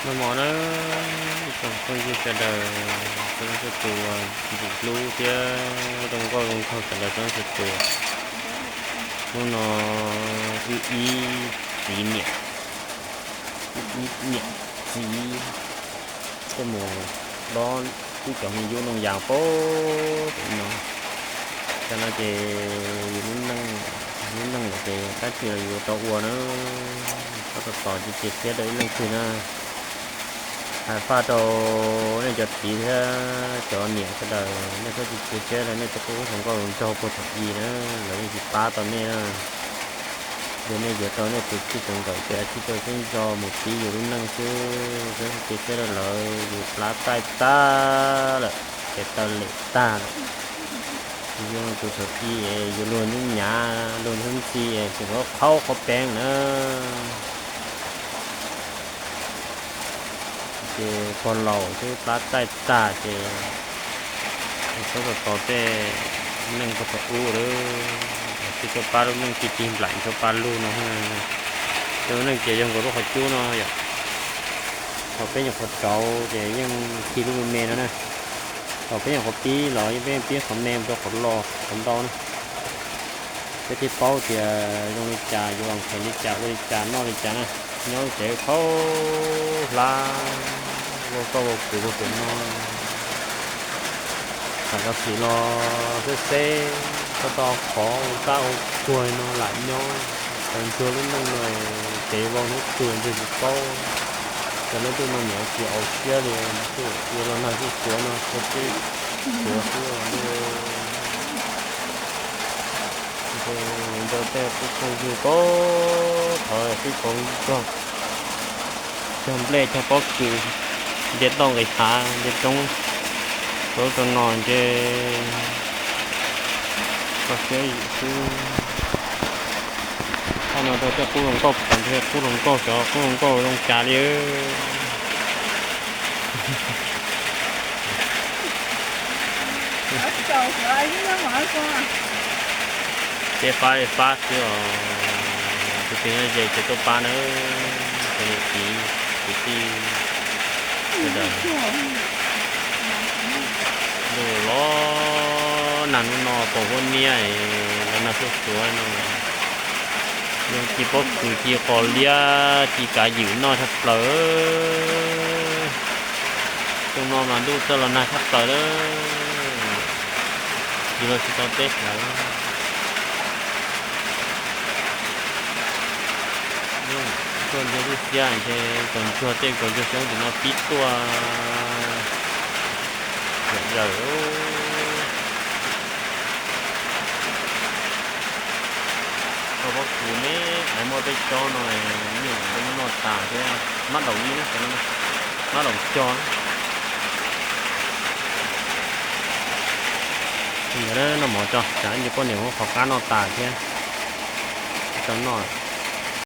Noj mov na, ib tsoom phooj ywg sawv daws, tsoom phooj ywg uas kuv hlub thiab zoo nkauj zoo nraug sawv daws tsoom phooj ywg. Hnub no wb ib txiv niam, wb ib niam txiv tuaj mus dob wb cov me nyuam nooj yas pem no. Tam no ces yus lub neej, lub neej lawm ces dab tsi los yuav tau ua na. Txhob tos tos cia siab rau ib leej twg na. Hais faj rau nej cov txiv thiab cov niam sawv daws, nej txhob cia siab, nej txhob quaj quaj hluas nkauj hluas nraug puag thaum i na, lawv yeej tsis pab tau nej na. Yog nej yuav tau nej tus txij tus nkawm ces ua tsis tau xeeb zog mus pib yus lub neej xwb, txhob cia siab rau lawv, yus plab txaij tag lawm ces tawm lem tag lawm. Yus tus thaum i es yus luag nyuj nyav luag ntxhwb ntxhi es tseem qhuav qhaub qhuav peev na. Ces pog laus xwb plab txaij tag ces txhob tos tos tej neej puag thaum ub lawm, tsis tuaj pab lub neej ci ci nplaim tshua pab lug no. Cov lub neej ces yog nkaus lub qhov cub no yom. Thaum peb nyuam qhuav rauv ces yeej khi lub me me no na. Thaum peb nyuam qhuav pib los yeej peb pib qhov me mus rau qhov los qhov ntau na. Peb thiaj paub tias zoo li cas, yuav los kheev li cas, ua li cas, noj li cas na. Nyob lub tsev khaub hlab, vau txoj vau kws puag pem no. Tam sim no los xeb xeb, tau tau qhov ua kab ua kuag no lam nyob. Txawm ntsuag lub neej no, kev vau hnub twg ntsuag tsis paub. Txawm leej twg no niam tsis au siab li, yuav los nag xub xuav no txhua teb xuav xwb. Nrog tej phooj ywg pab thov sib pauv nrog, cog nplej cog pob kws, nce toj nqis hav nce roob, rau rau no nce koj siab yim xwb. Thaj no rau tej qub hluas nkauj, qub hluas nkauj xyov qub hluas nkauj zoo cas li. Peb fab fab xwb os, tus twg nyob ze ces tuaj pab nawb, cov niam txiv kwv tij sawv daws. Ntuj los nag hnub no pom huab niab los nag xuab xuav no, ci pob kws ci qos liab ci kav ywm noj tshaj plaws. Xyoo no mas ntuj txawj los nag tshaj plaws lawm, tsis los tsis tau teb hlawv. Tuaj ntsia lub xiab ces kaus ntsuag tej kaus ntsuag xyoob tim no pib tuaj zawm zawm. Koj pob kws ne, es muaj peb tsob no, nyuj zoo noj tas thiab, mab daum ib na, mab daum cog. Ntawd noj mov tso, tsam ib ntsis poj niam muab qhov qab noj tas thiab. Tsis tau noj.